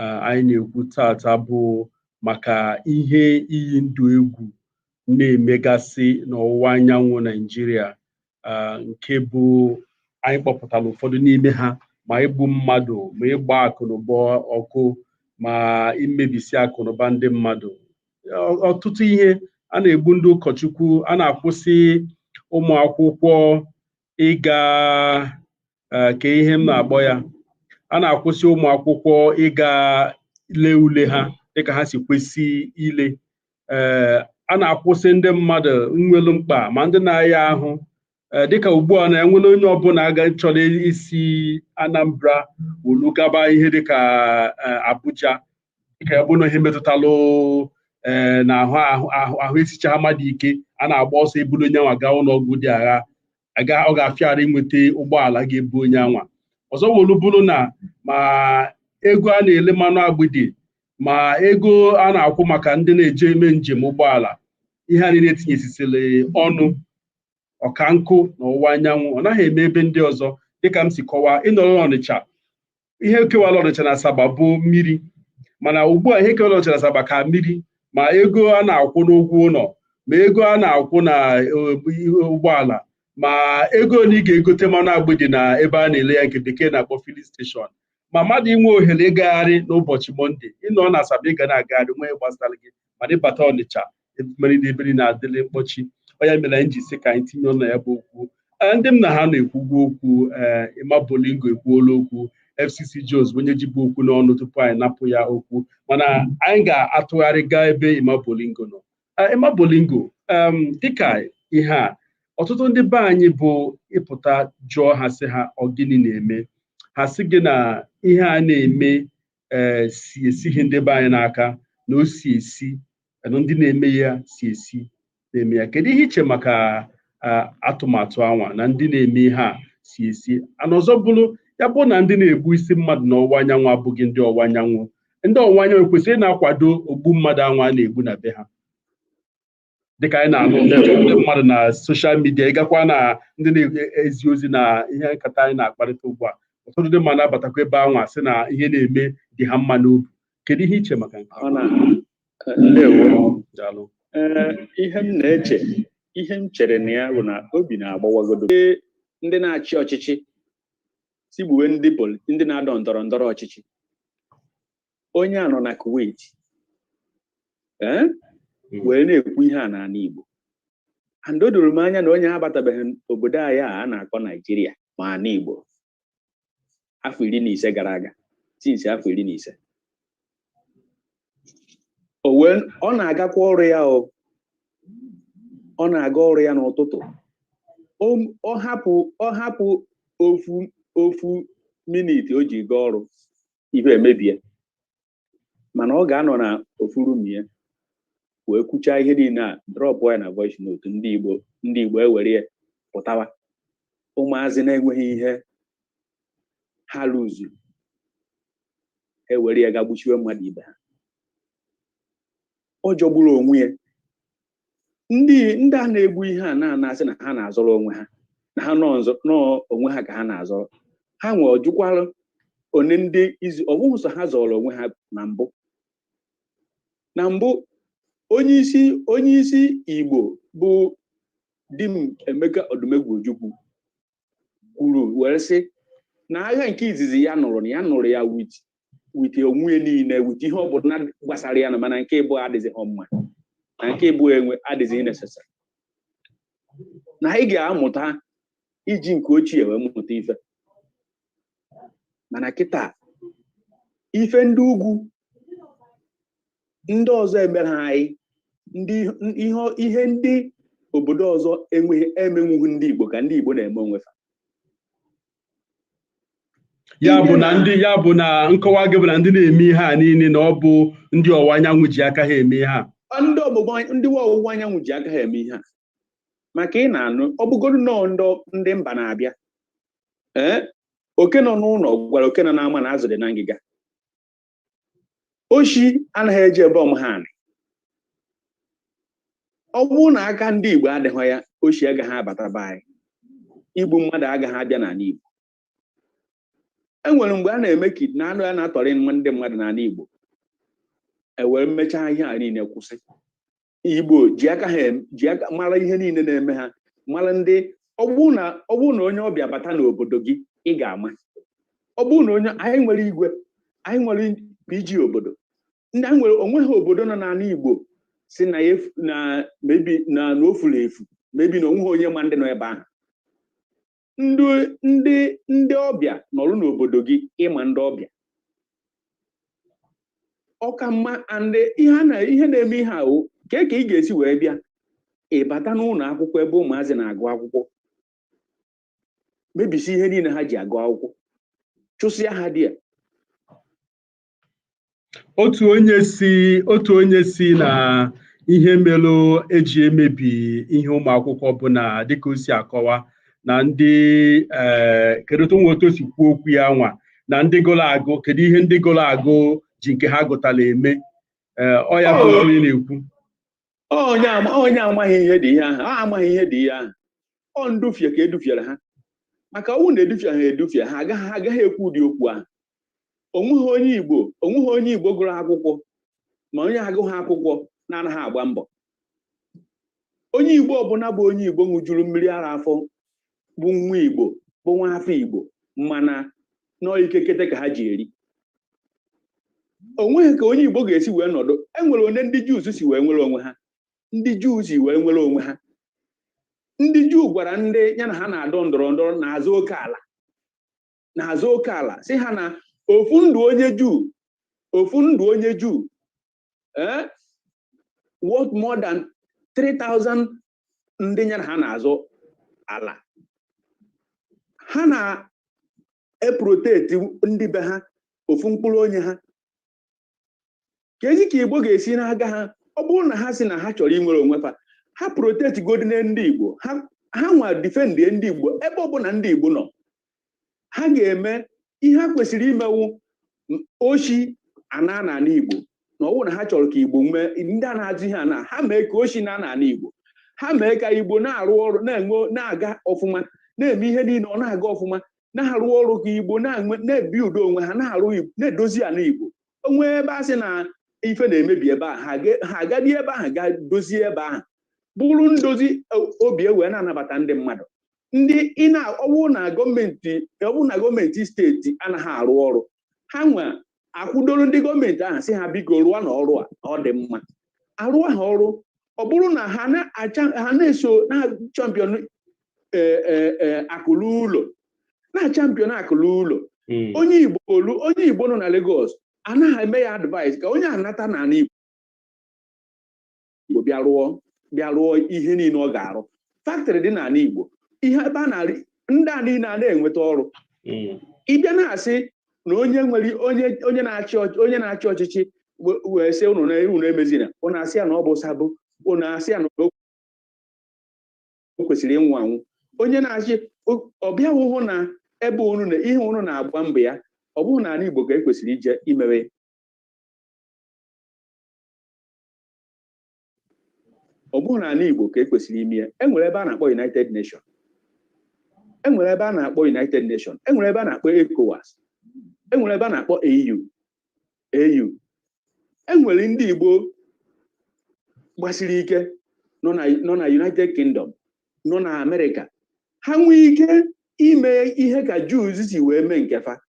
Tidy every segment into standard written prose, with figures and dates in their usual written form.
Anyị na-ekwu tata bụ maka ihe iyi ndụ egwu na-emegasị n'ọwụwa anyanwụ Naịjirịa, nke bụ anyị kpọpụtara ụfọdụ n'ime ha, ma igbu mmadụ, ma ịgba akụnụba ọkụ, ma imebisi akụnụba ndị mmadụ, ọtụtụ ihe a na-egbu ndị ụkọchukwu, a na-akwụsị ụmụ akwụkwọ ịga, ka ihe m na-akpọ ya, a na-akwụsị ụmụ akwụkwọ ịga lee ule ha dịka ha si kwesị ile, ee, a na-akwụsị ndị mmadụ nwelu mkpa, ma ndị na-aya ahụ, dịka ugbu a na-enwere onye ọbụla ga chọrọ isi Anambra wolu gaba ihe dịka Abuja, dịka ya bụ na ihe metụtalụ ee na ahụ ahụ ahụ ahụ esicha mmadụ ike, a na-agba ọsọ ebulu onye anwa gaa ụlọ ọgwụ dị agha aga, ọ ga-afịara inweta ụgbọala ga-ebu onye anwa ọzọ. Wolu bụrụ na ma ego a na-ele mmanụ agbịdị, ma ego a na-akwụ maka ndị na-eje eme njem ụgbọala, ihe a niile etinyesisịrị ọnụ ọka nkụ n'ọwụwa anyanwụ, ọ naghị eme ebe ndị ọzọ. Dịka m si kọwaa, ịnọrọ n'Ọnịcha, ihe kewara Ọnịcha na Asaba bụ mmiri, mana ugbu a ihe kewara Ọnịcha na Asaba ka mmiri, ma ego a na-akwụ n'ụgwọ ụlọ, ma ego a na-akwụ na ụgbọala, ma ego na ị ga-egote mmanụ agbịdị na ebe a na-ele ya, nke bekee na-akpọ filling station, ma mmadụ inwe ohere ịgagharị n'ụbọchị Mọnde. Ịnọ na Asaba, ị ga na-agagharị nwee gbasara gị, mana ịbata Ọnịcha, mere na ebe niile adịrị mkpọchi. Ọ ya mere anyị ji sị ka anyị tinye ọnụ na ya bụ okwu. Ndị m na ha na-ekwugwu okwu, ee, Emma Bolingo ekwuola okwu, FCC Jones bụ onye jibu okwu n'ọnụ tupu anyị napụ ya okwu, mana anyị ga-atụgharị gaa ebe Emma Bolingo nọ. Emma Bolingo, dịka ihe a ọtụtụ ndị be anyị bụ ịpụta jụọ ha, sị ha ọ gịnị na-eme, ha sị gị na ihe a na-eme ee si esighị ndị be anyị n'aka, na o si esi na ndị na-eme ya si esi na-eme ya. Kedu ihe iche maka atụmatụ anwa na ndị na-eme ihe a si esi ana? Ọzọ bụrụ ya bụ na ndị na-egbu isi mmadụ n'ọwụwa anyanwụ abụghị ndị ọwụwa anyanwụ, ndị ọwụwa anyanwụ kwesịrị ị na-akwado ogbu mmadụ anwa a na-egbu na be ha, dịka anyị na-anụ ndị mmadụ na social media, ịgakwa na ndị na-ezi ozi na ihe nkata anyị na-akparịta ugbu a, ụfọdụ ndị mmadụ na-abatakwa ebe anwa sị na ihe na-eme dị ha mma n'obi. Kedu ihe iche maka nke a? Ọ na ndewo. Daalụ. Ee, ihe m na-eche, ihe m chere na ya bụ na obi na-agbawagodo ndị na-achị ọchịchị si gbuwe ndị ndị na-adọ ndọrọ ndọrọ ọchịchị. Onye a nọ na Kuwait, ee, wee na-ekwu ihe a n'ala Igbo, and o doro m anya na onye abatabeghị obodo anyị a na-akpọ Naijiria, ma ala Igbo, afọ 15 gara aga, since afọ 15, o wee ọ na-agakwa ọrụ ya, o ọ na-aga ọrụ ya n'ụtụtụ, ọ hapụ ofu ofu minute o ji gaa ọrụ, ife emebie, mana ọ ga-anọ na ofu room ya wee kwuchaa ihe niile a, drop ya na voice note. Ndị Igbo ewere ya pụtawa, ụmụazị na-enweghị ihe ha luzu, ha ewere ya ga gbuchiwe mmadụ ibe ha. Ọ jọgburu onwe ya. Ndị a na-egbu ihe a na-anasị na ha na-azọrọ onwe ha, na ha nọ nọọ onwe ha ka ha na-azọrọ. Ha nwe ọjụkwalụ one ndị izu ọ bụghị sọ ha zọrọ onwe ha na mbụ. Na mbụ, onye isi Igbo bụ di m Emeka Odumegwu Ojukwu kwuru were sị na agha nke izizi ya nụrụ, na ya nụrụ ya with onwe niile, with ihe ọ bụla gbasara ya, na mana nke ịbụ adịghị mma, na nke ịbụ enwe adịghị necessary, na anyị ga-amụta iji nke ochie wee mụta ife. Mana kịta, ife ndị ugwu ndị ọzọ emere anyị, ndị ihe ndị obodo ọzọ enweghị emenwughị, ndị Igbo ka ndị Igbo na-eme onwe fa. Ya bụ na ndị, ya bụ na nkọwa gị bụ na ndị na-eme ihe a niile, na ọ bụ ndị ọwụwa anyanwụ ji aka ha eme ihe a? Ndị ọgbụgba, ndị ọwụwa anyanwụ ji aka ha eme ihe a, maka ị na-anụ ọ bụgodu nọọ ndị mba na-abịa, ee, oke nọ n'ụlọ gwara oke nọ n'ama na azụ dị na ngịga. Oshi anaghị eji ebe ọmụha anị. Ọ bụrụ na aka ndị Igbo adịghị ya, oshi agaghị abata be anyị, igbu mmadụ agaghị abịa n'ala Igbo. Enwere mgbe a na-eme kidnap, anụ a na-atọrị ndị mmadụ n'ala Igbo, ewere mmechaa ihe a niile kwụsị. Igbo ji aka ha ji aka mara ihe niile na-eme ha, mara ndị ọ bụrụ na onye ọbịa bata n'obodo gị, ị ga-ama. Ọ bụrụ na onye anyị nwere igwe, anyị nwere PG obodo, ndị anyị nwere onweghị obodo nọ n'ala Igbo si na na mebi na o furu efu, mebi na onweghị onye ma ndị nọ ebe ahụ. Ndị ọbịa nọrọ n'obodo gị, ịma ndị ọbịa ọka mma. And ihe a na ihe na-eme ihe ahụ ka ị ga-esi wee bịa ịbata n'ụlọ akwụkwọ ebe ụmụazị na-agụ akwụkwọ, mebisi ihe niile ha ji agụ akwụkwọ, chụsịa ha dị ya. Otu onye si na ihe melụ eji emebi ihe ụmụ akwụkwọ bụ na, dịka o si akọwa, na ndị kedu otu nwe otu o si kwuo okwu ya nwa, na ndị gụrụ agụ, kedu ihe ndị gụrụ agụ ji nke ha gụtara eme? Ọ ya bụ otu onye na-ekwu. Onye amaghị ihe dị ihe ahụ, ọ amaghị ihe dị ihe ahụ. Ọ ndufie ka edufiere ha, maka ọnwụ na-edufie ha edufie, ha agaghị ekwu ụdị okwu ahụ. Onweghị onye Igbo gụrụ akwụkwọ, ma onye agụghị akwụkwọ, na-anaghị agba mbọ. Onye Igbo ọbụla bụ onye Igbo ṅụjuru mmiri ara afọ, bụ nwa Igbo, bụ nwa afọ Igbo, mana nọọ ikekete ka ha ji eri. Onweghị ka onye Igbo ga-esi wee nọdụ. Enwere onye ndị Jews si wee nwere onwe ha, ndị Juu si wee nwere onwe ha. Ndị Juu gwara ndị ya na ha na-adọ ndọrọ ndọrọ n'azụ oke ala si ha na ofu ndụ onye Juu, ofu ndụ onye Juu worth more than 3000 ndị ya na ha na-azụ ala. Ha na-eprotect ndị be ha, ofu mkpụrụ onye ha. Ka ezi ka Igbo ga-esi n'aga ha? Ọ bụrụ na ha si na ha chọrọ inwere onwe fa, ha protect godine ndị Igbo ha, ha nwa defendie ndị Igbo ebe ọbụla ndị Igbo nọ. Ha ga-eme ihe ha kwesịrị imewu oshi ana n'ala Igbo, na ọ bụrụ na ha chọrọ ka Igbo nwee ndị a na-azụ ihe a, na ha mee ka oshi na n'ala Igbo, ha mee ka Igbo na-arụ ọrụ, na-enwe, na-aga ọfụma, na-eme ihe niile ọ na-aga ọfụma, na-arụ ọrụ, ka Igbo na-enwe, na-ebi udo onwe ha, na-arụ, na-edozi ala Igbo. Onwe ebe a sị na ife na-emebi ebe a, ha agadi ebe ahụ ga dozie ebe ahụ, bụrụ ndozi obi e wee na-anabata ndị mmadụ. Ndị ị na ọwụ na gọọmenti, ọwụ na gọọmenti steeti anaghị arụ ọrụ ha nwe, akwụdoro ndị gọọmenti ahụ, sị ha biko rụọ na ọrụ a ọ dị mma, arụọ ha ọrụ. Ọ bụrụ na ha na-acha, ha na-eso na champion akụlụ ụlọ, na champion akụlụ ụlọ. Onye Igbo olu, onye Igbo nọ na Lagos anaghị eme ya advice ka onye anata n'ala Igbo bịa rụọ ihe niile ọ ga-arụ. Factory dị n'ala Igbo, ihe ebe a na-arị ndị a niile a na-enweta ọrụ. Ịbịa na-asị na onye nwere onye na-achị ọchịchị wee sị unu na unu emezina, unu asị ya na ọ bụ sabo, unu asị ya na o kwesịrị ịnwụ anwụ. Onye na-achị ọbịa hụ na ebe unu na ihe unu na-agba mbọ ya, ọ bụghị n'ala Igbo ka e kwesịrị ije imewe. Ọ bụghị n'ala Igbo ka e kwesịrị ime ya. E nwere ebe a na-akpọ United Nation, e nwere ebe a na-akpọ United Nation, e nwere ebe a na-akpọ ECOWAS, e nwere ebe a na-akpọ AU. E nwere ndị Igbo gbasiri ike nọ na United Kingdom, nọ na Amerịka. Ha nwee ike ime ihe ka Jews si wee mee nke fa,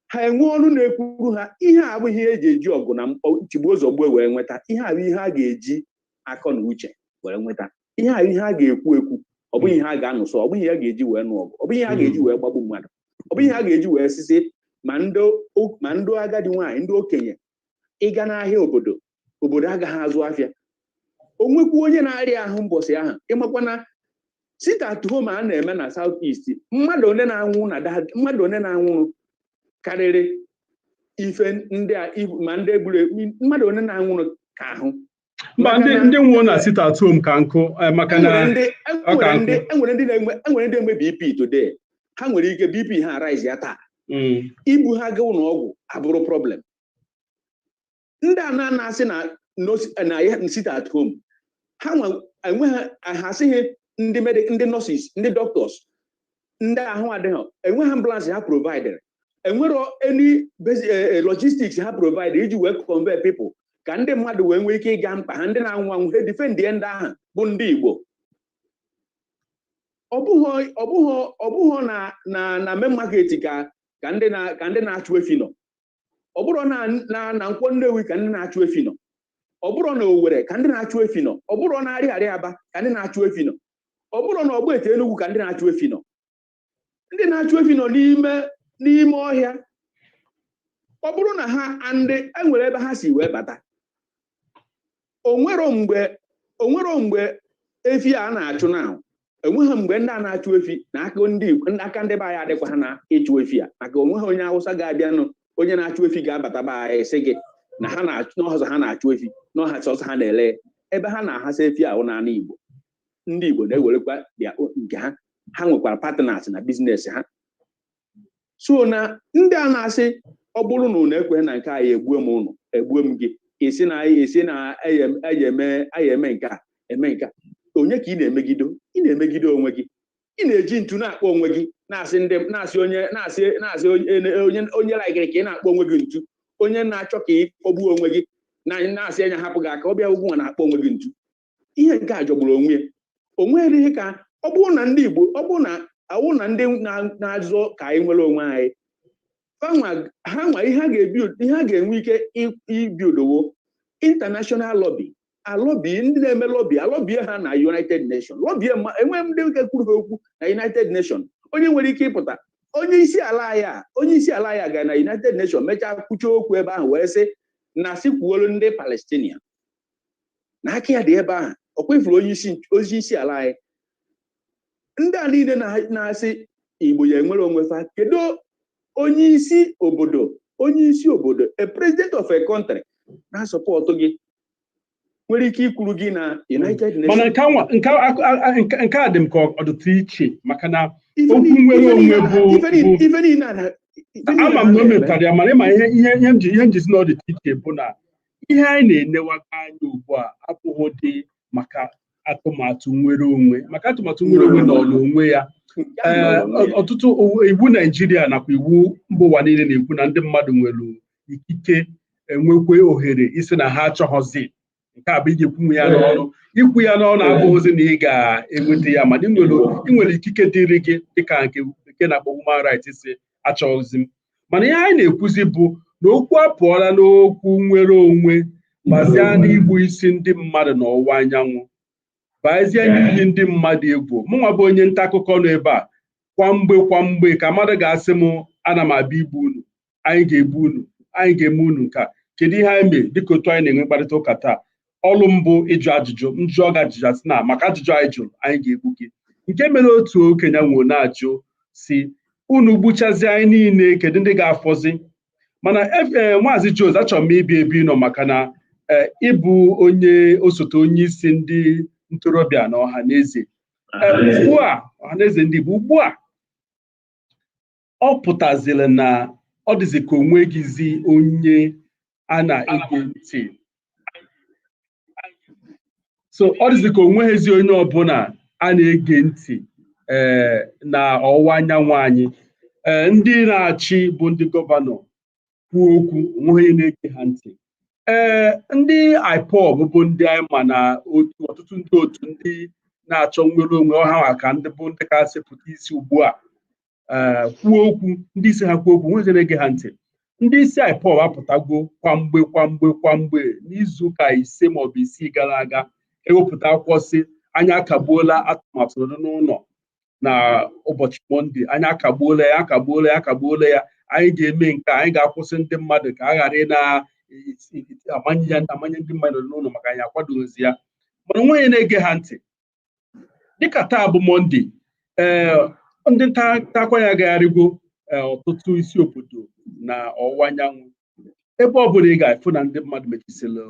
ha enwe ọnụ na-ekwuru ha. Ihe a abụghị ihe eji eji ọgụ na tigbuo zọgbuo wee nweta. Ihe a bụ ihe a ga-eji akọ na uche wee nweta. Ihe a bụ ihe a ga-ekwu ekwu, ọ bụghị ihe a ga-anụsọ, ọ bụghị ihe a ga-eji wee nụ ọgụ, ọ bụghị ihe a ga-eji wee gbagbu mmadụ, ọ bụghị ihe a ga-eji wee sisi ma ndị agadi nwaanyị, ndị okenye. Ịga n'ahịa obodo, obodo agaghị azụ afịa. O nwekwu onye na-arịa ahụ mbọsị ahụ, ịmakwa na sit at home a na-eme na South East, mmadụ one na-anwụ na mmadụ one na-anwụrụ karịrị ife ndị a ma ndị egburu mmadụ one na-anwụrụ ka ahụ. Mba, ndị nwụrụ na sit at home ka nkụ maka na Enwere ndị enwe BP today, ha nwere ike BP ha arise ya taa, ibu ha gaa ụlọ ọgwụ abụrụ problem. Ndị a na-asị na ya sit at home, ha enweghị, ha asịghị ndị medic, ndị nurses, ndị doctors, ndị ahụ adịghị enweghị ambulance ha provided. Enwero any basic logistics ha provide iji wee convey people ka ndị mmadụ wee nwee ike ịga mkpa ha. Ndị na-anwụ anwụ, ha defend ndị ahụ bụ ndị Igbo. Ọ bụghị na main market ka ndị na-achụ efi nọ. Ọ bụrụ na Nkwọ Nnewi ka ndị na-achụ efi nọ. Ọ bụrụ na Owerri ka ndị na-achụ efi nọ. Ọ bụrụ na Arịarịa Aba ka ndị na-achụ efi nọ. Ọ bụrụ na Ọgbete Enugwu ka ndị na-achụ efi nọ. Ndị na-achụ efi nọ n'ime ọhịa. Ọ bụrụ na ha ndị enwere ebe ha si wee bata, onwero mgbe efi a na-achụ na enweghị mgbe ndị a na-achụ efi na aka ndị Igbo, aka ndị be anyị adịkwa ha na ịchụ efi a, maka onweghị onye Awụsa ga-abịanụ, onye na-achụ efi ga-abata be anyị sị gị na ha na-achụ n'ọzọ, ha na-achụ efi n'ọha sọsọ ha na-ele ebe ha na-ahasa efi ahụ n'ala Igbo. Ndị Igbo na-ewerekwa nke ha. Ha nwekwara partners na business ha. So na ndị a na-asị, ọ bụrụ na unu ekweghị na nke anyị, egbue m ụnụ, egbue m gị, esi na esi na eye eme nke a, eme nke a, onye ka ị na-emegido? Ị na-emegide onwe gị. Ị na-eji ntu na-akpọ onwe gị, na-asị ndị na-asị onye na-asị onye onye laikiri ka ị na-akpọ onwe gị ntu. Onye na-achọ ka ị kpọgbuo onwe gị na na-asị anya hapụ gị aka, ọ bịa ugwu nwa na-akpọ onwe gị ntu. Ihe nke a jọgburu onwe ya. O nweghị ihe ka ọ bụrụ na ndị Igbo, ọ bụrụ na awụ na ndị na-azọ ka anyị nwere onwe anyị, ha nwa ihe a ga-ebi, ihe a ga-enwe ike ibidowo international lobby, alobby ndị na-eme lobby, alobby ha na United Nations, lobby enwe ndị nke kwuru ha okwu na United Nations. Onye nwere ike ịpụta, onye isi ala anyị a, onye isi ala anyị a gara na United Nations, mechaa kwuchie okwu ebe ahụ wee sị na sị kwuolu ndị Palestinian na aka ya dị ebe ahụ. Ọ kwefuru onye isi ala anyị. Ndị a niile na-asị Igbo ya enwere onwe fa, kedu onye isi obodo, onye isi obodo, a president of a country na-asupport gị nwere ike ikwuru gị na United Nations? Mana nke a dị m ka ọ dịtụ iche, maka na okwu nwere onwe bụ ife niile ama m na o metara ya, mana ịma ihe m ji si na ọ dịtụ iche bụ na ihe anyị na-enewaga anya ugbu a abụghị dị maka atụmatụ nwere onwe, maka atụmatụ nwere onwe nọ n'onwe ya. Ọtụtụ iwu Naijiria nakwa iwu mba ụwa niile na-ekwu na ndị mmadụ nwere ikike, enwekwe ohere isi na ha achọghọzi nke a bụ iji kwunwe ya n'ọnụ. Ikwu ya n'ọnụ abụghịzi na ị ga-enweta ya, mana ị nwere ikike dịrị gị dịka nke bekee na-akpọ human rights si achọghịzi m. Mana ihe anyị na-ekwuzi bụ na okwu apụọla n'okwu nwere onwe, gbazie n'igbu isi ndị mmadụ n'ọwụwa anyanwụ, bazie n'iyi ndị mmadụ egwu. Mụnwa bụ onye nta akụkọ nọ ebe a, kwa mgbe kwa mgbe ka mmadụ ga-asị m, "Ana m abịa igbu unu, anyị ga-egbu unu, anyị ga-eme unu nke a." Kedu ihe anyị mee? Dịka otu anyị na-enwe mkparịta ụka taa, ọlụ mbụ ịjụ ajụjụ. M jụọ gị ajụjụ, asị na maka ajụjụ anyị jụrụ, anyị ga-egbu gị. Nke mere otu okenye nwere na-ajụ si, "Unu gbuchazie anyị niile, kedu ndị ga-afọzi?" Mana ee, Maazị Jones, achọrọ m ịbịa ebe ị nọ, maka na ịbụ onye osote onye isi ndị ntorobịa na ọha na eze ugbu a, ọha na eze ndị Igbo ugbu a, ọ pụtaziri na ọ dịzị ka onweghịzi onye a na-ege ntị. So ọ dịzị ka onweghịzi onye ọbụla a na-ege ntị na ọwụwa anyanwụ anyị. Ndị na-achị bụ ndị governor kwuo okwu, onweghị onye na-ege ha ntị. Ndị IPOB bụ ndị anyị ma na otu ọtụtụ ndị otu ndị na-achọ nnwere onwe ọha maka ndị bụ ndị kasị pụta isi ugbu a, kwuo okwu, ndị isi ha kwuo okwu, onweghị onye na-ege ha ntị. Ndị isi IPOB apụtago kwa mgbe kwa mgbe kwa mgbe n'izuụka 5 maọbụ 6 gara aga, ewepụta akwụkwọ si anyị akagbuola atụmatụ nọdụ n'ụlọ na ụbọchị Monday, anyị akagbuola ya, akagbuola ya, akagbuola ya, anyị ga-eme nke a, anyị ga-akwụsị ndị mmadụ ka a ghara ị na-amanye ya, amanye ndị mmadụ n'ụlọ, maka anyị akwadoghịzi ya. Mana onweghị na-ege ha ntị. Dịka taa bụ Monday, ndị nta akụkọ ya agagharịgo ọtụtụ isi obodo na ọwụwa anyanwụ. Ebe ọ bụla ị ga-afụ na ndị mmadụ mechisịrị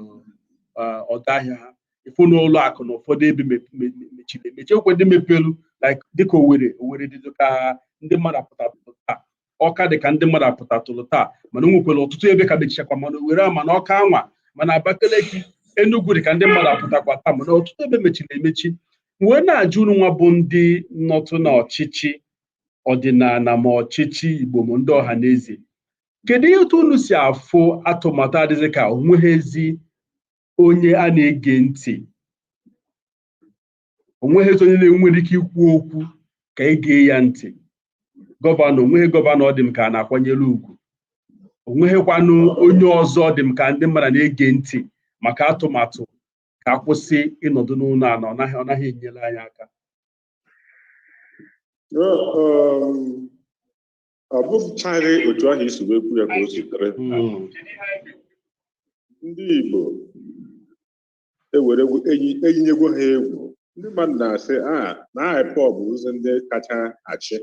ọdọ ahịa ha, ịfụ na ụlọ akụ na ụfọdụ ebe mechiri emechi, ekwe ndị mepelu, like dịka Owerri. Owerri dịdụ ka ndị mmadụ apụtatụrụ taa. Ọka dị ka ndị mmadụ apụtatụrụ taa, mana o nwekwara ọtụtụ ebe ka mechichakwa. Mana Owerri a, mana Ọka anwa, mana Abakaliki, Enugu dị ka ndị mmadụ apụtakwa taa, mana ọtụtụ ebe mechiri emechi. Wee na-ajụ unu nwa bụ ndị nọtụ n'ọchịchị. Ọdịnala ma ọchịchị Igbo ma ndị ọha na eze, kedu ihe otu unu si afụ atụmatụ adịghị ka onweghịzi onye a na-ege ntị, onweghịzi onye na-enwere ike ikwu okwu ka e gee ya ntị? Gọvanọ, onweghị gọvanọ ọ dị m ka a na-akwanyere ugwu, onweghịkwanụ onye ọzọ dị m ka ndị mmadụ na-ege ntị maka atụmatụ ka akwụsị ịnọdụ n'ụlọ a na ọ naghị enyere anyị aka. Ọ bụchaghị otu ahụ isi wee kwu ya ka o si dịrị. Ndị Igbo ewere eyinyegwo ha egwu. Ndị mmadụ na-asị a na IPOB bụ ụzọ ndị kacha achị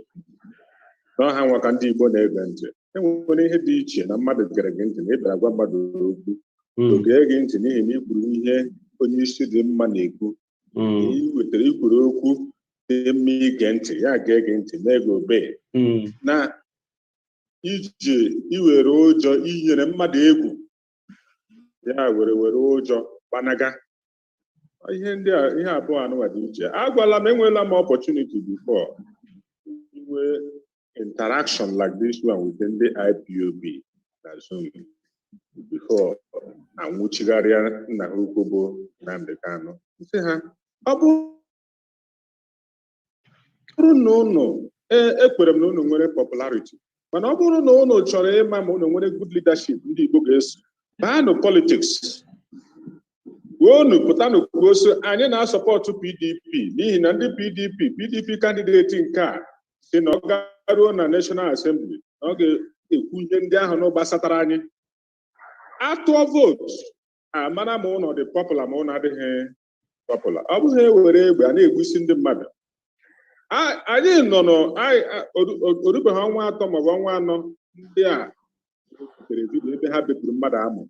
na ọha nwa ka ndị Igbo na-ege ntị. Enwere ihe dị iche na mmadụ gere gị ntị na ị bịara gwa mmadụ okwu, o gee gị ntị n'ihi na i kwuru ihe onye isi dị mma na-ekwu. Ị wetara ikwuru okwu dị mma ige ntị, ya gee gị ntị mee gị obe na iji iwere ụjọ inyere mmadụ egwu, ya were ụjọ gbanaga. Ihe ndị a, ihe abụọ anụwa dị iche. Agwala m, enweela m opportunity before inwe interaction like this one with ndị IPOB na Zoom before anwụchigharịa nna ha ukwu bụ Nnamdi Kanu. Sị ha, ọ bụrụ na ụnụ ekwere m na ụnụ nwere popularity, mana ọ bụrụ na ụnụ chọrọ ịma ma ụnụ nwere good leadership ndị Igbo ga-eso, baanụ politics. Kwuonu, pụtanụ kwuo so anyị na-asọpọtụ PDP, n'ihi na ndị PDP candidate nke a si na ọ garuo na National Assembly na ọ ga-ekwu ihe ndị ahụ na gbasatara anyị. Atụọ vootu, amara ma ụnụ dị popular ma ụnụ adịghị popular. Ọ bụghị ewere egbe a na-egbusi ndị mmadụ. Anyị nọ nọ orubeghị ọnwa 3 maọbụ ọnwa 4, ndị a tere video ebe ha bepụrụ mmadụ amụ.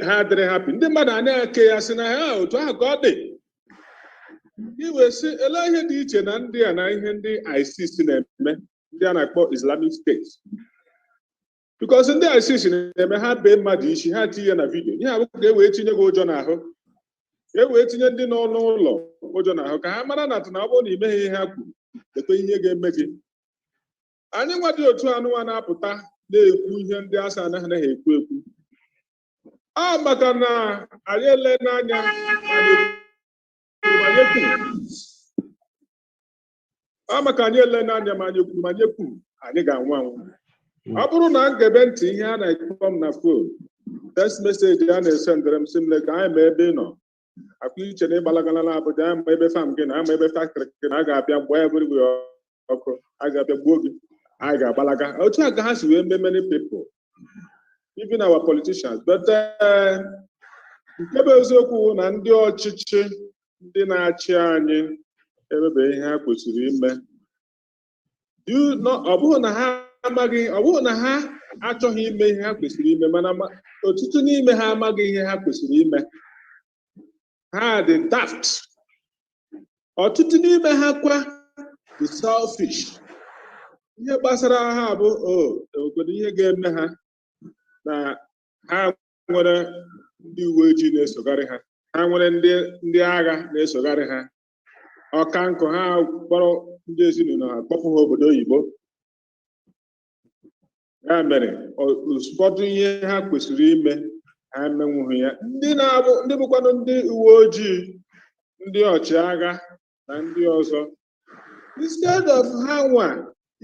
Ha adịrị happy. Ndị mmadụ a na-eke ya sị na ha otu ahụ ka ọ dị. Iwe sị, ele ihe dị iche na ndị a na ihe ndị ISIS na-eme, ndị a na-akpọ Islamic State? Because ndị ISIS na-eme, ha bee mmadụ isi, ha tinye ya na video. Ihe abụ ka e wee tinye gị ụjọ n'ahụ, ka e wee tinye ndị nọ n'ụlọ ụjọ n'ahụ, ka ha mara na atụ na ọ bụrụ na ị meghị ihe ha kwuru, lekwe ihe ga-eme gị. Anyị nwa dị otu anụnwa na-apụta na-ekwu ihe ndị asa anaghị ekwu ekwu, ọ maka na anyị ele n'anya ma anyị kwuru, ọ maka anyị ele n'anya ma anyị kwuru ma anyị kwuru, anyị ga-anwụ anwụ. Ọ bụrụ na m gebe ntị ihe a na-ekpọ m na phone, text message a na-esendịrị m, sị m ka anyị ma ebe ị nọ akwa iche na ịgbalagala na Abuja, anyị ma ebe farm gị na ama ebe factory gị na a ga-abịa gbaa everywhere ọkụ, a ga-abịa gbuo gị, anyị ga-agbalaga. Otu a ka ha si wee mee many people, even our politicians. But nke bụ eziokwu na ndị ọchịchị, ndị na-achị anyị, emebeghị ihe ha kwesịrị ime. Ọ bụghị na ha amaghị, ọ bụghị na ha achọghị ime ihe ha kwesịrị ime, mana ọtụtụ n'ime ha amaghị ihe ha kwesịrị ime. Ha dị daft. Ọtụtụ n'ime ha kwa dị selfish. Ihe gbasara ha bụ o enwekwara ihe ga-eme ha na ha nwere ndị uwe ojii na-esogharị ha, ha nwere ndị agha na-esogharị ha, ọka nkụ ha kpọrọ ndị ezinụlọ ha kpọpụ ha obodo oyibo. Ya mere ụfọdụ ihe ha kwesịrị ime, ha emenwughị ya. Ndị na-abụ ndị bụkwanụ ndị uwe ojii, ndị ọchịagha na ndị ọzọ, instead of ha nwa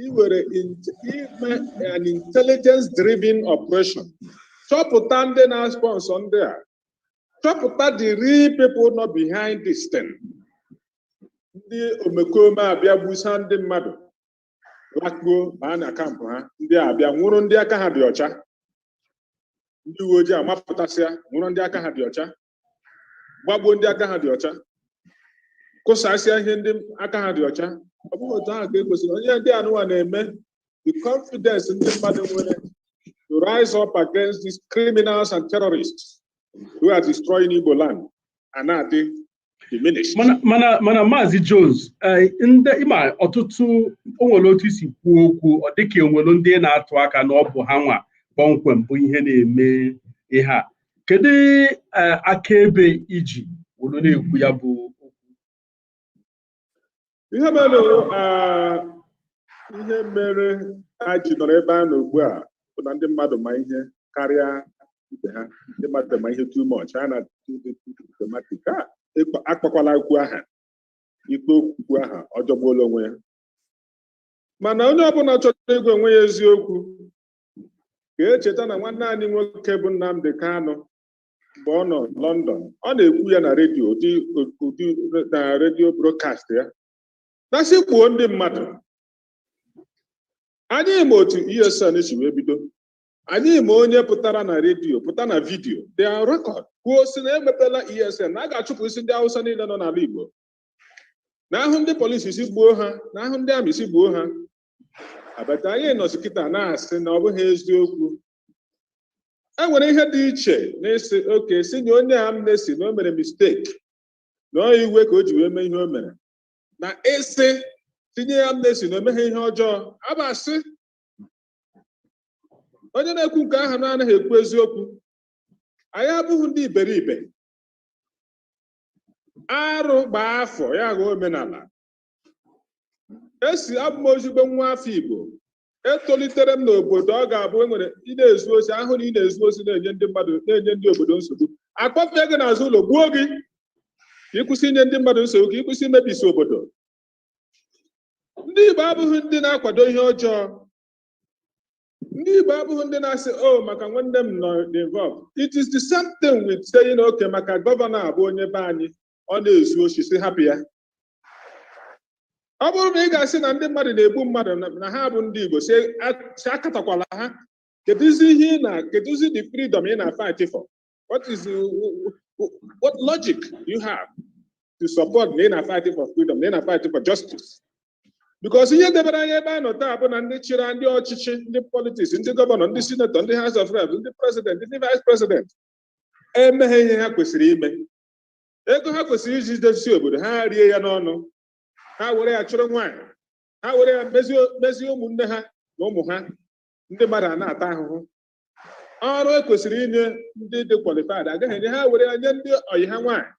iwere ime an intelligence driven operation, chọpụta ndị na-sponsor ndị a, chọpụta the real people nọ behind this thing, ndị omekome abịa gbusa ndị mmadụ, lakpuo baa na camp ha, ndị a abịa nwụrụ ndị aka ha dị ọcha, ndị uwe ojii amapụtasịa nwụrụ ndị aka ha dị ọcha, gbagbuo ndị aka ha dị ọcha, kụsasịa ihe ndị aka ha dị ọcha. Ọ bụghị otu ahụ ka e kwesịrị. Onye ndị anụwa na-eme, the confidence ndị mmadụ nwere to rise up against these criminals and terrorists who are destroying Igbo land are na-adị diminished. Mana Maazị Jones, ndị ịma ọtụtụ, o nwere otu isi kwuo okwu, ọ dịka enwere ndị na-atụ aka na ọ bụ ha nwa kpọmkwem bụ ihe na-eme ihe a. Kedu akaebe iji were na-ekwu ya bụ okwu? Ihe mere ha ji nọrọ ebe a nọ ugbu a bụ na ndị mmadụ ma ihe karịa ibe ha. Ndị mmadụ ma ihe too much, ha na diplomatic ha. Akpọkwala okwu aha ikpe, okwu aha ọ jọgbuola onwe ya. Mana onye ọbụla chọrọ ịgwa onwe ya eziokwu ka echeta na nwanne anyị nwoke bụ Nnamdi Kanu, mgbe ọ nọ London, ọ na-ekwu ya na redio, ụdị na redio broadcast ya, na-asị gbuo ndị mmadụ. Anyị ma otu ESN si wee bido. Anyị ma onye pụtara na redio, pụta na vidiyo, they are record, kwuo si na emepela ESN, na a ga-achụpụ isi ndị Hausa niile nọ n'ala Igbo, na ahụ ndị polisi si gbuo ha, na ahụ ndị amị si gbuo ha. Abata anyị nọzi kịta na-asị na ọ bụghị eziokwu. E nwere ihe dị iche na-esi oke si nye onye amnesty na o mere mistake, na ọ iwe ka o ji wee mee ihe o mere, na ịsị tinye ya amnesty na o meghe ihe ọjọọ. Abasị onye na-ekwu nke ahụ na-anaghị ekwu eziokwu. Anyị abụghị ndị iberibe. Arụ gbaa afọ ya ghọọ omenala. Esi abụ m ozigbo nwa afọ Igbo. Etolitere m n'obodo ọ ga-abụ enwere ị na-ezu ozi ahụ, na ị na-ezu ozi na-enye ndị mmadụ, na-enye ndị obodo nsogbu, akpọfee gị n'azụ ụlọ, gbuo gị ka ị kwụsị inye ndị mmadụ nsogbu, ka ị kwụsị imebisi obodo. Ndị Igbo abụghị ndị na-akwado ihe ọjọọ. Ndị Igbo abụghị ndị na-asị, "O maka nwanne m nọ involved." It is the same thing with saying, "Okay, maka gọvanọ abụ onye be anyị, ọ na-ezu oshi, si hapụ ya." Ọ bụrụ na ị ga-asị na ndị mmadụ na-egbu mmadụ na ha bụ ndị Igbo, si akatakwala ha, kedụzi ihe ị na kedụzi the freedom ị na-fight for? What logic you have to support na ị na-fight for freedom, na ị na-fight for justice? Because ihe debere anya ebe a nọ taa bụ na ndị chịrị, ndị ọchịchị, ndị politics, ndị gọvanọ, ndị senator, ndị House of Reps, ndị president, ndị vice president emeghe ihe ha kwesịrị ime. Ego ha kwesịrị iji dozie obodo ha, rie ya n'ọnụ ha, were ya chụrụ nwaanyị ha, were ya mezie ụmụnne ha na ụmụ ha. Ndị mmadụ a na-ata ahụhụ. Ọrụ ekwesịrị inye ndị dị qualified agaghị enye ha, were ya nye ndị ọyị ha nwaanyị.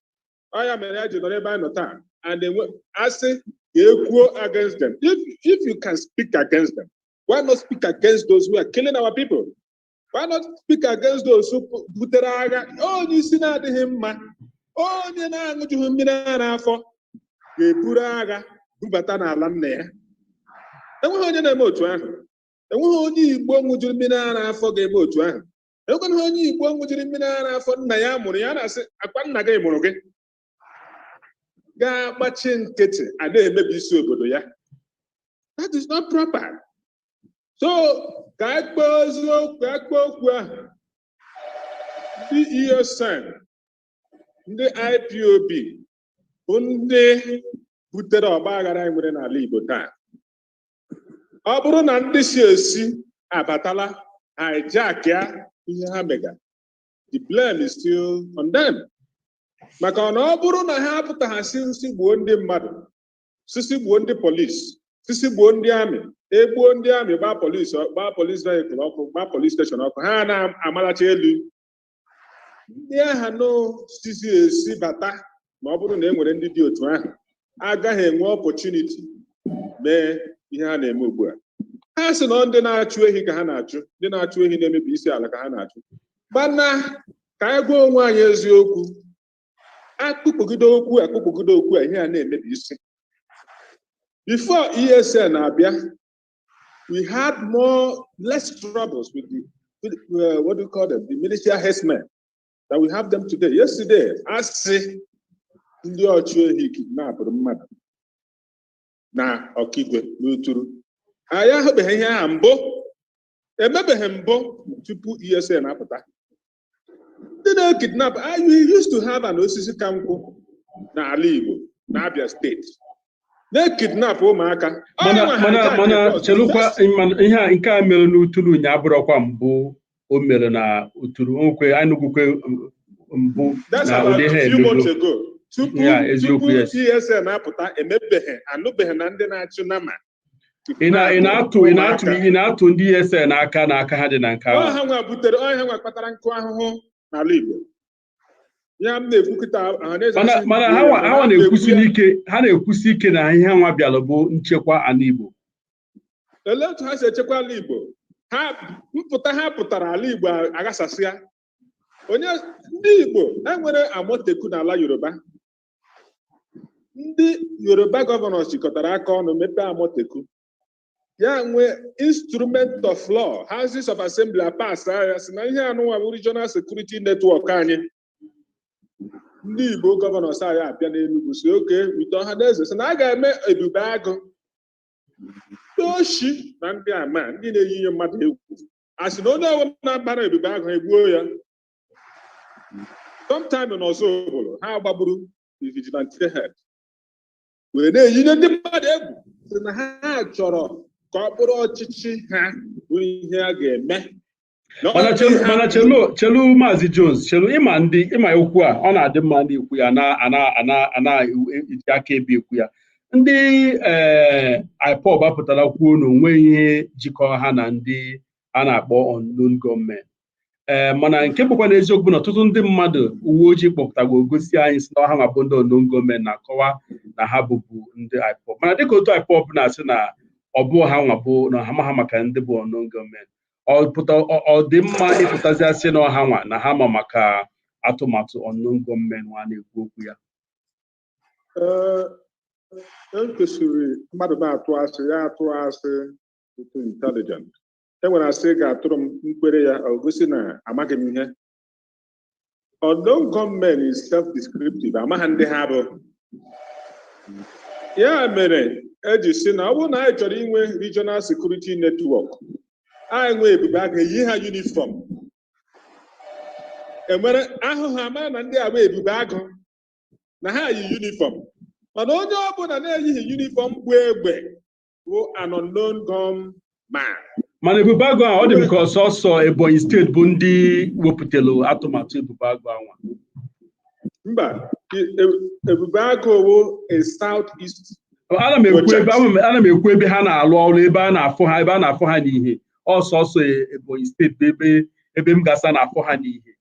Ọ ya mere ya ji nọrọ ebe a nọ taa and enwe asị ka ekwuo against them. If you can speak against them, why not speak against those who are killing our people? Why not speak against those who butere agha? Onye isi na-adịghị mma, onye na-aṅụjughị mmiri ara afọ ga-eburu agha bubata n'ala nna ya. Enweghị onye na-eme otu ahụ. Enweghị onye Igbo ṅụjuru mmiri ara afọ ga-eme otu ahụ. Enweghị onye Igbo ṅụjuru mmiri ara afọ, nna ya mụrụ ya, na-asị akwa nna gị mụrụ gị, ga-agbachi nkịtị a na-emebi isi obodo ya. That is not proper. So ka anyị kpọọ eziokwu, ka anyị kpọọ okwu ahụ. Ndị ESN, ndị IPOB bụ ndị butere ọgba aghara anyị nwere n'ala Igbo taa. Ọ bụrụ na ndị si esi abatala hijack ya, ihe ha mega, the blame is still on them, maka na ọ bụrụ na ha apụtagha si gbuo ndị mmadụ, sisi gbuo ndị polisi, sisi gbuo ndị amị, egbuo ndị amị, gbaa polisi, gbaa police vehicle ọkụ, gbaa police station ọkụ, ha na-amalacha elu ndị agha no sisi esi bata. Ma ọ bụrụ na e nwere ndị dị otu ahụ, agaghị enwe opportunity mee ihe ha na-eme ugbu a. Ha sị na ndị na-achụ ehi ka ha na-achụ, ndị na-achụ ehi na-emebi isi ala ka ha na-achụ. Mana ka anyị gwa onwe anyị eziokwu, akpụkpọgide okwu, akpụkpọgide okwu a, ihe a na-emebi isi. Before ESN abịa, we had more less troubles with the what do you call them, the militia herdsmen that we have them today. Yesterday, asị ndị ọchụ ehi kidnapụrụ mmadụ na Ọkigwe n'Uturu. Anyị ahụbeghị ihe ahụ mbụ, emebeghị mbụ tupu ESN apụta. Ndị na-ekidnap, we used to have an osisi ka nkwụ n'ala Igbo, na Abia Steeti, na-ekidnap ụmụaka. Mana chelụkwa, ihe a nke a mere n'Uturu nya abụrọkwa mbụ o mere na Uturu okwe anụgwukwe mbụ na ụdị ha emego. Tupu ESN apụta, emebeghị, anụbeghị na ndị na-achụ nama. Ị na-atụ ndị ESN aka na aka ha dị na nke ahụ? Ha nwa butere ọhịa, nwa kpatara nkụ ahụhụ n'ala Igbo. Ya m na-ekwu kịta, Ọhaneze Mana asị mana gbuo ha ya, nwa mana ha nwa m na-ekwu na-ekwusi ya. ike, ha na-ekwusi ike na ihe ha nwa bịalụ bụ nchekwa ala Igbo. Olee otu ha si echekwa ala Igbo? Ha mpụta ha pụtara, ala Igbo aghasasịa. Onye ndị Igbo enwere Amotekun n'ala Yoruba. Ndị Yoruba governors jikọtara aka ọnụ mepee Amotekun, ya nwee instrument of law. Houses of Assembly pass ya, si na ihe anụnwa bụ regional security network anyị. Ndị Igbo governors anyị abịa n'Enugu si oke wite Ọhaneze, si na a ga-eme Ebube Agụ. Ndị oshi na ndị ama, ndị na-eyi ihe mmadụ egwu, a sị na onye ọbụla na-abara Ebube Agụ, egbuo ya. Sometime n'ọzọ obodo ha gbagburu the vigilante head, wee na-eyinye ndị mmadụ egwu, sị na ha chọrọ ka ọ bụrụ ọchịchị ha bụ ihe a ga-eme. Na ọ Mana bụ chelu ihe ha. Mana chelu, chelu, Maazị Jones, chelu. Ịma ndị ịma okwu a, ọ na-adị mma ndị ekwu ya na ana ana ana eji aka ebe ekwu ya. Ndị IPOB apụtara kwuo na onwe ihe jikọrọ ha na ndị a na-akpọ unknown gunmen. Mana nke bụkwa n'eziokwu bụ na ọtụtụ ndị mmadụ uwe ojii kpọpụtagwo gosi anyị si na ha ma bụ ndị unknown gunmen na-akọwa na ha bụbu ndị IPOB. Mana dịka otu IPOB na-asị na ọ bụ ha nwa bụ na ha ma ha maka ndị bụ unknown gunmen, ọ pụta ọ dị mma ịpụtazi asị na ọha nwa na ha ma maka atụmatụ unknown gunmen nwa na-ekwu okwu ya? Ee, e kwesịrị mmadụ na-atụ asị, ya atụ asị too intelligent. E nwere asị ga-atụrụ m nkwere ya, ọ gosi na amaghị m ihe. Unknown gunmen is self-descriptive. Amaghị ndị ha bụ. Ya mere eji si na ọ bụrụ na anyị chọrọ inwe regional security network, anyị nwee Ebube Agụ, eyi ha uniform, enwere ahụ ha mara na ndị a bụ Ebube Agụ na ha yi uniform. Mana onye ọbụla na-eyighị uniform bụ egbe bụ an unknown gunman. Mana Ebube Agụ a, ọ dị m ka ọsọsọ Ebonyi Steeti bụ ndị wepụtara atụmatụ Ebube Agụ anwa. Mba, Ebube Agụ wụ a South East Ana m ekwu project. Ebe ana m ekwu ebe ha na-alụ ọrụ, ebe a na-afụ ha, ebe a na-afụ ha n'ihe, ọsọsọ Ebonyi Steeti bụ ebe m gasa na-afụ ha n'ihe.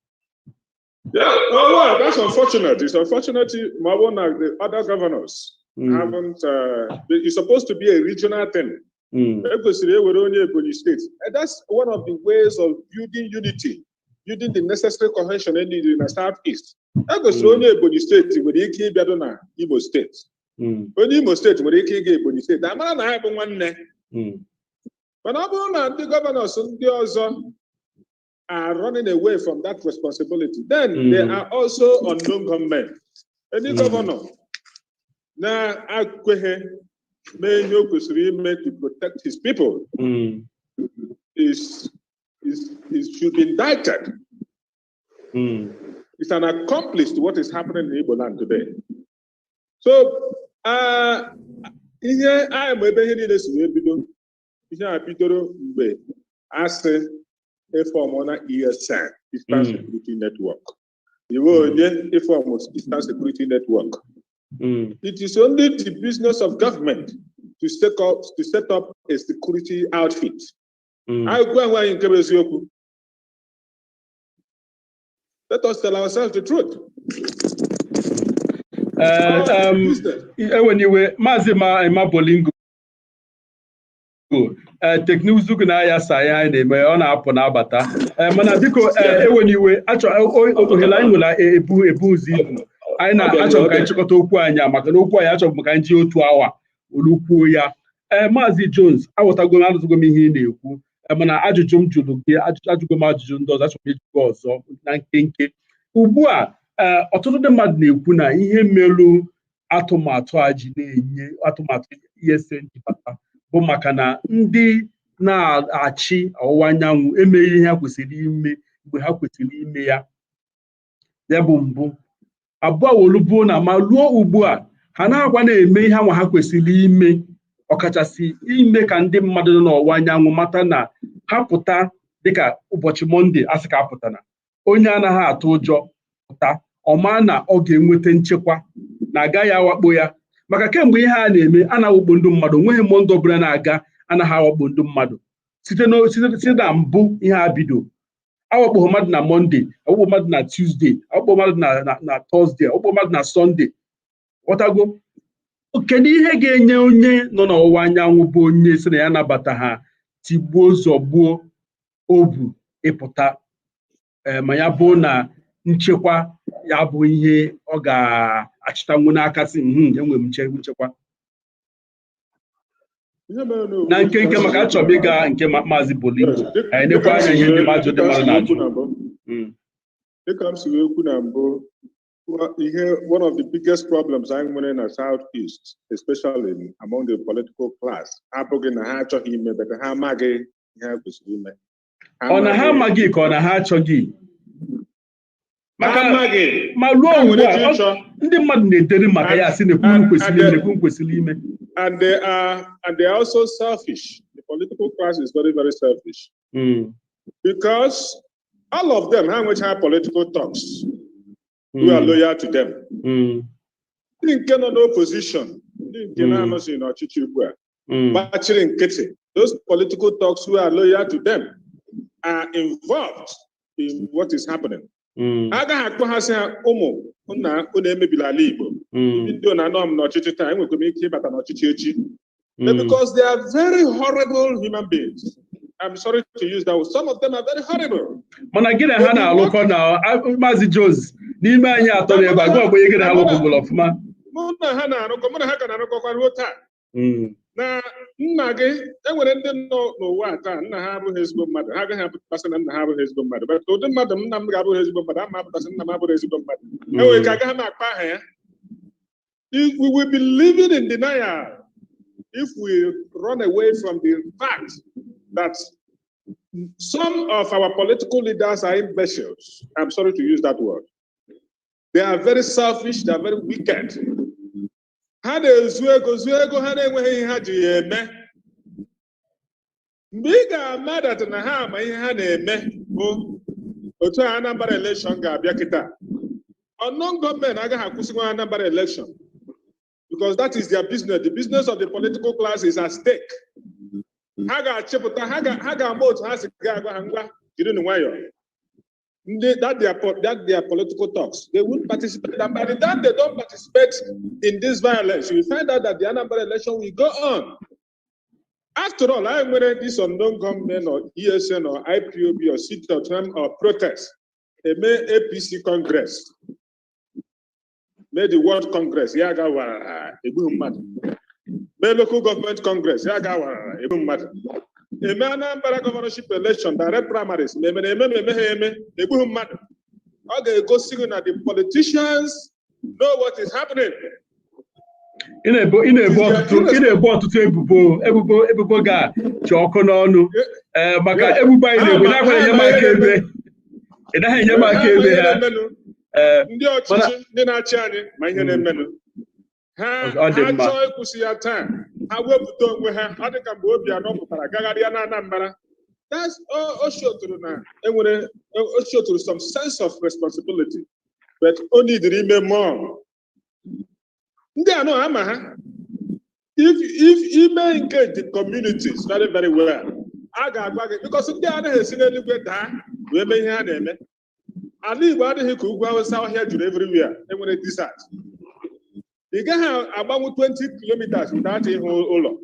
Yeah, oh, well, that's unfortunate. It's unfortunate ma ọ bụrụ na the other governors haven't. It's supposed to be a regional thing. E kwesịrị ewere onye Ebonyi Steeti. And that's one of the ways of building unity, building the necessary cohesion e needed in the South East. E kwesịrị onye Ebonyi Steeti nwere ike ịbịado na Imo Steeti. Onye Imo Steeti nwere ike ịga Ebonyi Steeti. Amara na ha bụ nwanne. Mana ọ bụrụ na ndị governors ndị ọzọ are running away from that responsibility, then they are also unknown gunmen. Any governor na-akweghị mee ihe o kwesịrị ime to protect his people is should be indicted. It's an accomplice to what is happening in Igbo land today. So, ihe anyị ma ebe ihe niile si wee bido, ihe a bidoro mgbe asị e form na ESN, Eastern Security Network. Iwe onye ị form Eastern Security Network. It is only the business of government to set up a security outfit. Anyị gwa onwe anyị nke bụ eziokwu. Let us tell ourselves the truth. Business. Eweniwe, Maazị Ma Bolingo, teknụzụ gị na-ayasa ihe anyị na-eme, ọ na-apụ na-abata. Mana biko, eweniwe, achọ ohere anyị nwere ebu ụzọ ibu anyị na-achọ ka anyị chịkọta okwu anyị a, maka na okwu anyị achọbụ maka anyị ji otu awa olu kwuo ya. Maazị Jones, aghọtago m, anụtụgo m ihe ị na-ekwu. Mana ajụjụ m jụrụ gị, ajụgo m ajụjụ ndị ọzọ, achọrọ m ịjụ gị ọzọ na nkenke ugbu a. Ọtụtụ ndị mmadụ na-ekwu na ihe melu atụmatụ a ji na-enye atụmatụ ESN ji bata bụ maka na ndị na-achị ọwụwa anyanwụ emeghị ihe ha kwesịrị ime mgbe ha kwesịrị ime ya. Ya bụ mbụ abụọ wolubuo na ma ruo ugbu a ha na-agwa na-eme ihe anwa ha kwesịrị ime, ọkachasị ime ka ndị mmadụ nọ n'ọwụwa anyanwụ mata na ha pụta dịka ụbọchị Mọnde asị ka apụtana, onye anaghị atụ ụjọ pụta, ọ maa na ọ ga-enweta nchekwa na agaghị awakpo ya, maka kemgbe ihe a na-eme a na-awakpo ndị mmadụ, onweghị Mọnde ọbụla na-aga anaghị awakpo ndị mmadụ site na mbụ ihe a bido. Awakpogho mmadụ na Monday, awakpo mmadụ na Tuesday, awakpo mmadụ na Thursday, awakpo mmadụ na Sunday. Ghọtago? Kedu ihe ga-enye onye nọ n'ọwụwa anyanwụ, bụ onye sị na ya nabata ha tigbuo zọgbuo obu ịpụta, ma ya bụ na nchekwa ya bụ ihe ọ ga-achịtanwu n'aka, sị, enwe m nchekwa"? Ihe mere Na nkenke, maka achọrọ m ịga nke Maazị Bolingo, anyị nekwa anya ihe ndị mmadụ dị mmadụ na-ajụ. Dịka m si wee kwu na mbụ, ihe one of the biggest problems anyị nwere na South East, especially among the political class, abụghị na ha achọghị ime, but ha amaghị ihe ha kwesịrị ime. Ọ na ha amaghị ka ọ na ha achọghị? Maka amaghị. Ma ruo Ha ugbu nwere a ike ịchọ. Ndị mmadụ na-edere maka ya, sị na ekwu kwesịrị ime, ekwu kwesịrị ime. And they are also selfish. The political class is very, very selfish because all of them ha nwecha political thugs who are loyal to them. Ndị nke nọ n'opposition, ndị nke na-anọghị n'ọchịchị ugbu a, gbachiri nkịtị, those political thugs who are loyal to them are involved in what is happening. Agaghị akpọ ha sị ha, "Ụmụ nna, unu emebila ala Igbo." Ndị na anọ m n'ọchịchị taa, enwekwa m ike ịbata n'ọchịchị echi. But because they are very horrible human beings. I'm sorry to use that word. Some of them are very horrible. Mana gị na ha na-alụkọ na Maazị Jones, n'ime anyị atọ na ebe a, gị ọgbọ gị na ha lụkọbụrụ ọfụma. Mụ na ha na-arụkọ, mụ na ha ka na-arụkọkwa ruo taa. Na nna gị, enwere ndị nọ n'ụwa a taa, nna ha abụghị ezigbo mmadụ. Ha agaghị apụtasị na nna ha abụghị ezigbo mmadụ. But ụdị mmadụ m, nna m ga-abụghị ezigbo mmadụ, ama apụtasị nna m abụghị ezigbo mmadụ. Enwere ike agaghị m akpa aha ya. We will be living in denial if we run away from the fact that some of our political leaders are imbeciles. I'm sorry to use that word. They are very selfish, they are very wicked. Ha na-ezu ego, zuo ego ha na-enweghị ihe ha ji ya eme. Mgbe ị ga-ama that na ha ama ihe ha na-eme bụ otu a Anambra election ga-abịa kịta. Unknown gunmen agaghị akwụsịnwa Anambra election because that is their business. The business of the political class is at stake. Ha ga-achịpụta, ha ga-ama otu ha si ga-agwa ha, "Ngwa, jirinụ nwayọọ." Ndị that their political thugs, they won't participate. And by the time they don't participate in this violence, you will find out that the Anambra election will go on. After all, I nwere this unknown gunmen or ESN or IPOB or sit-at-home or protest, eme APC Congress, mee the World Congress, ya ga warara, egbughị mmadụ. Mee local government congress, ya ga warara, egbu mmadụ. Eme Anambra governorship election, direct primaries, ma emere eme ma emeghe eme, egbughị mmadụ. Ọ ga-egosi gị na the politicians know what is happening. Ị na-ebo ọtụtụ ebubo ga-chi ọkụ n'ọnụ, ee, maka ebubo anyị na-ebo na-akwa enye m aka ebe ị naghị enye m aka ebe ha. Ee. Ndị ọchịchị, ndị na-achị anyị, ma ihe na-emenụ ha. Ọ dị Ha mma. chọọ ịkwụsị ya taa, ha wepụta onwe ha. Ọ dị ka mgbe Obianọ pụtara gagharịa na Anambra. That's o showtụrụ na enwere, o showtụrụ some sense of responsibility, but o nidiri ime more. Ndị anọ ama ha, if ime engage the communities very, very well, a ga-agwa gị, because ndị anaghị esi n'eluigwe daa wee mee ihe ha na-eme. Ala Igbo adịghị ka ugwu Awụsa, ọhịa juru everywhere, enwere desert. Ị gaghị agbanwu 20 kilometers without ịhụ ụlọ.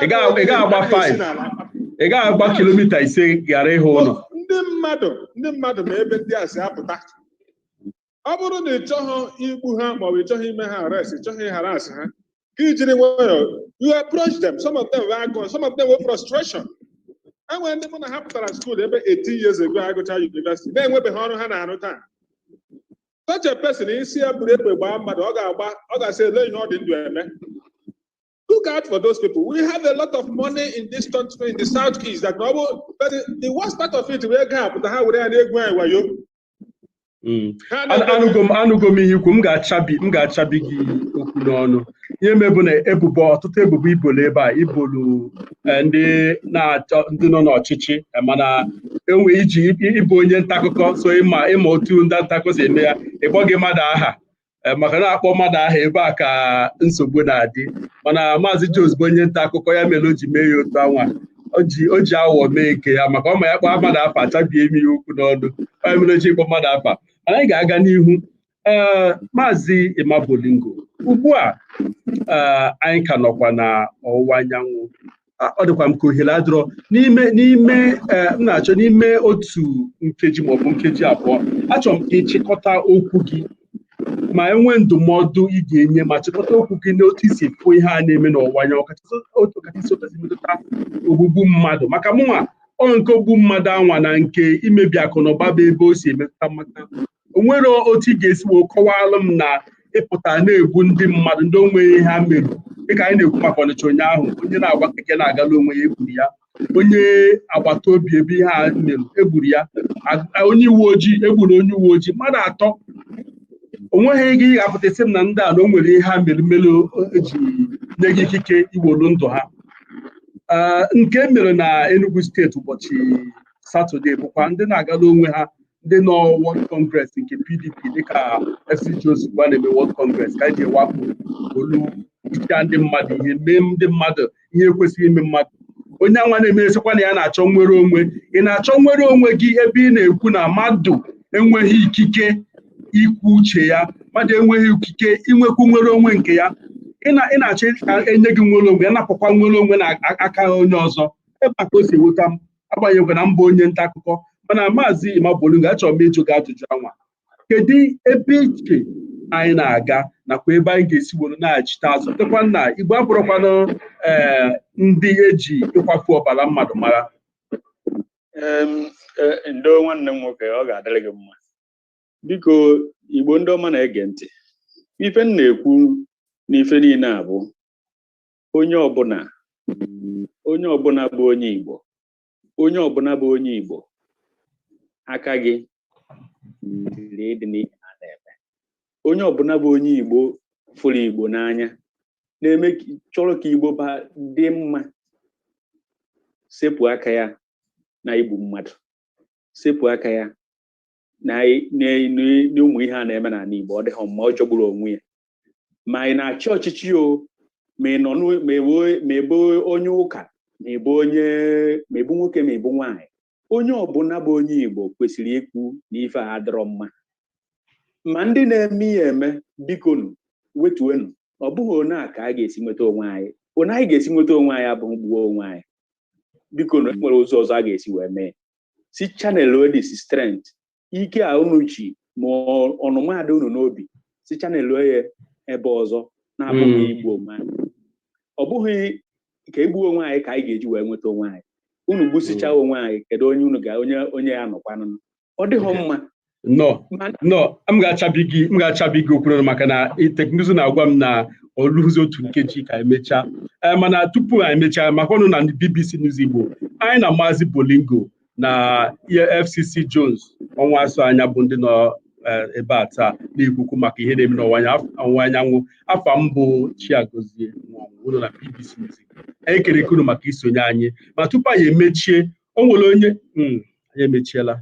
Ị gaghị agba Anaghị esi 5. n'ala. Ị gaghị agba kilomita 5 ghara ịhụ ụlọ. Ndị mmadụ ma ebe ndị a si apụta. Ọ bụrụ na ị chọghị igbu ha, maọbụ ị chọghị ime ha arrest, ị chọghị harass ha, ka i jiri nwayọọ you approach them. Some of them were agụụ, some of them were frustration. Enwere ndị mụ na ha pụtara school ebe 18 years ago, agụcha university, na-enwebeghị ọrụ ha na-arụ taa. Such a person, isi ya buru egbe gbaa mmadụ, ọ ga-agba, ọ ga-asị ele ihe ọ dị ndụ eme. Look out for those people. We have a lot of money in this country, in the Southeast, that ọ bụ, but the worst part of it bụ ego a pụta, ha were ya na-egwu anyị wayo. Ha Anụgo m ihe ikwu. M ga-achabi gị okwu n'ọnụ. Ihe mebụ na ebubo, ọtụtụ ebubo ibolo ebe a ibolu, ndị na-achọ, ndị nọ n'ọchịchị, mana enwe iji ịbụ onye nta akụkọ, so ịma otu ndị nta akụkọ si eme ya, ịkpọ gị mmadụ aha, maka na akpọ mmadụ aha ebe a ka nsogbu na-adị. Mana Maazị Jones bụ onye nta akụkọ, ya mere o ji mee ya otu anwa. O ji aghụghọ mee nke ya, maka ọ ma ya kpọọ mmadụ afa, achabie imi ya okwu n'ọnụ. Onye mere oji ịkpọ mmadụ afa. Mana anyị ga-aga n'ihu. Ee, Maazị Emma Bolingo, ugbu a anyị ka nọkwa na ọwụwa anyanwụ. Ọ dịkwa m ka ohere adịrọ n'ime m na-achọ n'ime otu nkeji maọbụ nkeji 2. Achọrọ m ka ịchịkọta okwu gị, ma enwee ndụmọdụ ị ga-enye, ma chịkọta okwu gị n'otu isi fụ ihe a na-eme n'ọwụwa anyanwụ, ọkachasị otu esi metụta ogbugbu mmadụ. Maka mụnwa, ọ nke ogbu mmadụ anwa na nke imebi akụ na ụba bụ ebe o si emetụta, maka o nwere otu ị ga-esi wee kọwalụ m na ịpụta na-egbu ndị mmadụ, ndị onwe ihe ha merụ, dịka anyị na-ekwu maka Ọnịcha ụnyaahụ, onye na-agba keke na-agala onwe ya, egburu ya, onye agbata obi ebe ihe a merụ, egburu ya, onye uwe ojii, egburu onye uwe ojii, mmadụ 3. O nweghị ike ị ga-apụta isi m na ndị a na o nwere ihe ha mere mere eji nye gị ikike iwolu ndụ ha. Nke mere na Enugu Steeti ụbọchị Satọde bụkwa ndị na-agala onwe ha, ndị nọ World Congress nke PDP, dịka FCG ozugbo a na-eme World Congress, ka eji ewapụ olu icha ndị mmadụ ihe, mee ndị mmadụ ihe ekwesịghị ime mmadụ. Onye anwa na-emesikwa na ya na-achọ nnwere onwe. Ị na-achọ nnwere onwe gị ebe ị na-ekwu na mmadụ enweghị ikike ikwu uche ya, mmadụ enweghị ikike inwekwu nnwere onwe nke ya. Ị na-achọ ka enye gị nnwere onwe, ya napụkwa nnwere onwe na aka onye ọzọ. Ebe a ka o si eweta m, agbanyeghị na mbụ onye nta akụkọ. Mana Maazị Emma Bolingo, achọrọ m ịjụ gị ajụjụ anwa: kedu ebe iche anyị na-aga, nakwa ebe anyị ga-esi were na-achite azụ dịkwa nna Igbo abụrụkwanụ ee ndị eji ịkwafu ọbara mmadụ mara? Ndo, nwanne m nwoke, ọ ga-adịrị gị mma. Biko, Igbo ndị ọma na-ege ntị, ife m na-ekwu n'ife niile a bụ onye ọbụla bụ onye Igbo, onye ọbụla bụ onye Igbo, aka gị dịrị ịdị n'ihe a na-eme. Onye ọbụla bụ onye Igbo fụrụ Igbo n'anya, na-eme chọrọ ka Igbo ba dị mma, sepụ aka ya na igbu mmadụ, sepụ aka ya na n'ụmụ ihe a na-eme n'ala Igbo. Ọ dịghị mma, ọ jọgburu onwe ya. Ma ị na-achị ọchịchị o, ma ị nọ ma ị bụ onye ụka, ma ị bụ onye, ma ị bụ nwoke, ma ị bụ nwaanyị, onye ọbụla bụ onye Igbo kwesịrị ikwu na ife a adịrọ mma. Ma ndị na-eme ihe eme, bikonu, wetuenu. Ọ bụghị one a ka a ga-esi nweta onwe anyị. One anyị ga-esi nweta onwe anyị abụghị gbuo onwe anyị. Bikonu, e nwere ụzọ ọzọ a ga-esi wee mee, si channel this strength, ike a unu ji ma ọnụma dị unu n'obi, si channel ya ebe ọzọ na-abụghị igbu onwe anyị. Ọ bụghị ka egbuo onwe anyị ka anyị ga-eji wee nweta onwe anyị. Unu gbusichaa onwe anyị, kedu onye unu ga onye ya nọkwanụ? Ọ dịghị mma. Nnọọ, nnọọ. M ga-achabi gị okwu n'ọnụ, maka na teknụzụ na-agwa m na oluzi otu nkeji ka emechaa. Ee, mana tupu anyị emechaa, maka ọnụ na BBC News Igbo, anyị na Maazị Bolingo na FCC Jones ọnwa asụ anya bụ ndị nọ ebe a taa na-ekwukwu maka ihe na-eme n'ọwụwa anyanwụ. Afa m bụ Chiagozie Nwanwụ na BBC News Igbo. Anyị kere unu maka isonye anyị. Ma tupu anyị emechie, o nwere onye anyị emechiela.